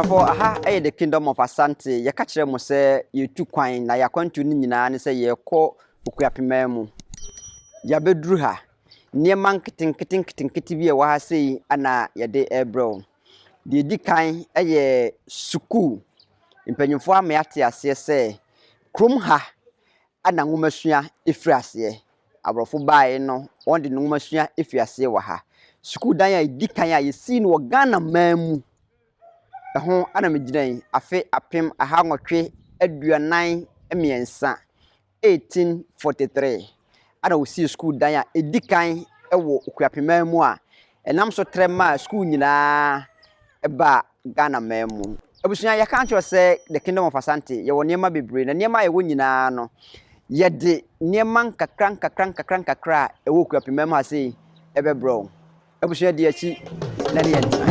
Abusuafoɔ, aha yɛ The Kingdom of Asante. Yɛka kyerɛ mo sɛ yɛtu kwan na yɛakwantuo no nyinaa ne sɛ yɛrekɔ Okuapeman mu. Yɛabɛduru ha. Nneɛma nketenkete nketenkete bi a ɛwɔ ha sei na yɛde rebrɛ wo. Deɛ ɛdi kan yɛ sukuu. Mpanyinfoɔ ama yɛate aseɛ sɛ kurom ha na nwomasua firi aseɛ. Aborɔfo baeɛ no, wɔde nwomasua firi aseɛ wɔ ha. Sukuu dan a ɛdi kan a yɛsii no wɔ Ghana man mu, ɛho na megyina yi, afe 1843, 1843, ana wɔsii sukuu dan a ɛdi kan wɔ Okuapeman mu a ɛnam so trɛ maa sukuu nyinaa baa Ghana man mu. Abusua, yɛka akyerɛ sɛ The Kingdom of Asante, yɛwɔ nneɛma bebree, na nneɛma a yɛwɔ nyinaa no, yɛde nneɛma nkakra nkakra nkakra nkakra a ɛwɔ Okuapeman mu ha sei ɛbɛbrɛ wo. Abusua, di akyi na ne yɛn tena.